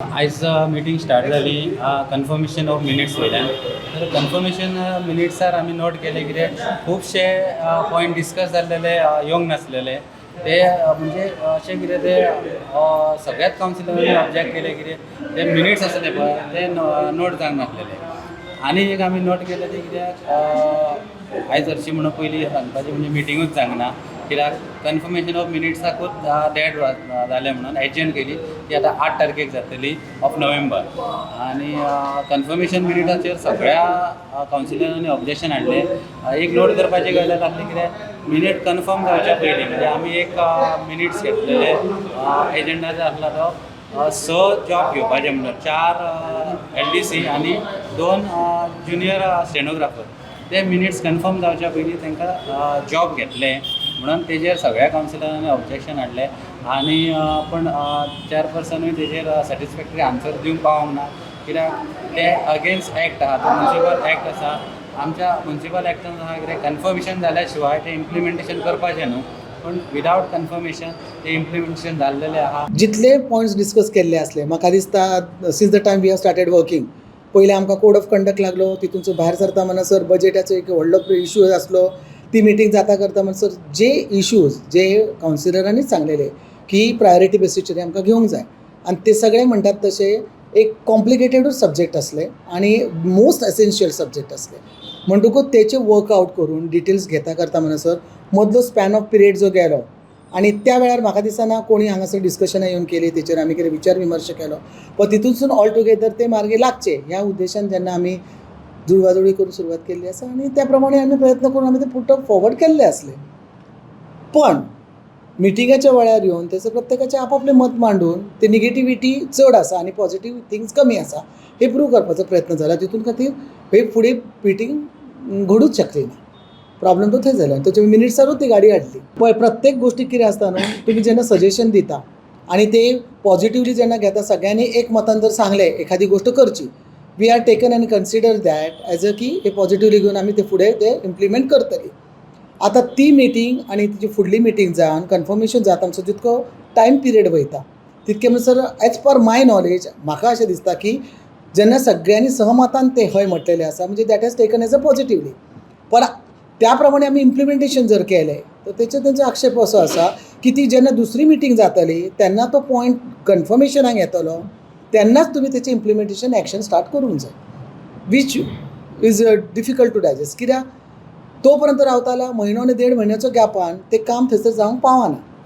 आयज meeting start जाली confirmation of minutes वयल्यान. तर कन्फर्मेशन मिनिट्सार आमी नोट केले कितें, खुबशे पॉयंट डिस्कस जाल्लेले येवंक नासलेले ते, म्हणजे अशें कितें ते सगळ्याच कावन्सिलरांनी ऑब्जेक्ट केले कितें, ते मिनिट्स आसा ते पळय, ते नोट जावंक नासलेले. आनी एक आमी नोट केलें तें कित्याक, आयज हरशीं म्हणून पयलीं सांगपाचें म्हणजे मिटिंगूच जावंक ना, कित्याक कन्फर्मेशन ऑफ मिनिट्साकूच डेट जालें म्हणून एडजर्न केली. ती आतां 8 तारखेक जातली ऑफ नोव्हेंबर. आनी कन्फर्मेशन मिनिटाचेर सगळ्या कावन्सिलरांनी ऑब्जेक्शन हाडलें. एक नोट करपाची गजाल आसली कितें, मिनीट कन्फर्म जावच्या पयलीं, म्हणजे आमी एक मिनिट्स घेतलेले, एजेंडा जो आसला तो स जॉब घेवपाचे म्हणून, चार एलडीसी आनी दोन ज्युनियर स्टेनोग्राफर. ते मिनिट्स कन्फर्म जावच्या पयलीं तांकां जॉब घेतले म्हणून तेजेर सगळ्या कावन्सिलरांनी ऑब्जेक्शन हाडलें. आनी पण चेअरपर्सनूय तेजेर सॅटिस्फॅक्टरी आन्सर दिवंक पावोंक ना, कित्याक ते अगेन्स्ट एक्ट आहा. तो म्युनिसिपल एक्ट आसा. आमच्या म्युनिसिपल एक्टान आहा कितें, कन्फर्मेशन जाल्या शिवाय तें इम्प्लिमेंटेशन करपाचें न्हू, पूण विदावट कन्फर्मेशन तें इम्प्लिमेंटेशन जाल्लेलें आहा. जितले पॉयंट्स डिस्कस केल्ले आसले, म्हाका दिसता since the time we have started working, पयलीं आमकां कोड ऑफ कंडक्ट लागलो, तितूनचो भायर सरता म्हणसर बजेटाचो एक व्हडलो इशू आसलो. ती मिटींग जाता करता म्हणसर जे इशूज जे कावन्सिलरांनीच सांगलेले की प्रायोरिटी बेसीसचेर आमकां घेवंक जाय, आनी ते सगळे म्हणटात तशे एक कॉम्प्लिकेटेडूच सब्जेक्ट आसले आनी मोस्ट एसेन्शियल सब्जेक्ट आसले. म्हणटकूच तेचे वर्कआवट करून डिटेल्स घेता करता म्हणसर मदलो स्पॅन ऑफ पिरियड जो गेलो आनी त्या वेळार म्हाका दिसना कोणी हांगासर डिस्कशनां येवन केली, तेचेर आमी कितें विचार विमर्श केलो. पण तितूंतसून ऑल टुगेदर ते मार्गी लागचे ह्या उद्देशान जेन्ना आमी जुळवाजुळी करून सुरवात केल्ली आसा आनी त्या प्रमाणे आमी प्रयत्न करून आमी ते पुट फॉरवर्ड केल्ले आसले. पण मिटिंगाच्या वेळार येवन तेचो प्रत्येकाचें आपापलें मत मांडून ते निगेटिविटी चड आसा आनी पॉझिटीव थिंग्स कमी आसा हे प्रूव करपाचो प्रयत्न जाला. तितून खातीर हे फुडें मिटींग घडूच शकली ना. प्रॉब्लेम तो थंय जालो आनी ताच्या मिनिट्सारूच ती गाडी हाडली. पळय, प्रत्येक गोश्टीक कितें आसता न्हू, तुमी जेन्ना सजेशन दिता आनी ते पॉझिटिवली जेन्ना घेता, सगळ्यांनी एक मतान जर सांगलें एखादी गोश्ट करची, we are taken and consider that as a की हे पॉझिटिवली घेवन आमी ते फुडें ते इम्प्लिमेंट करतली. आतां ती मिटींग आनी तिची फुडली मिटींग जावन कन्फर्मेशन जाता म्हणसर जितको टायम पिरियड वयता तितके म्हणसर, एज पर माय नॉलेज, म्हाका अशें दिसता की जेन्ना सगळ्यांनी सहमतान ते हय म्हटलेलें आसा, म्हणजे that has taken as a positively. पण त्या प्रमाणे आमी इम्प्लिमेंटेशन जर केलें तर तेचेर तेंचो आक्षेप असो आसा की ती जेन्ना दुसरी मिटींग जातली तेन्ना तो पॉयंट कन्फर्मेशनाक येतलो, तेन्नाच तुमी तेचें इम्प्लिमेंटेशन एक्शन स्टार्ट करूंक जाय, which is difficult to digest, कित्याक तो पर्यंत रावताला म्हयनो आनी देड म्हयन्याचो गॅपान तें काम थंयसर जावंक पावना.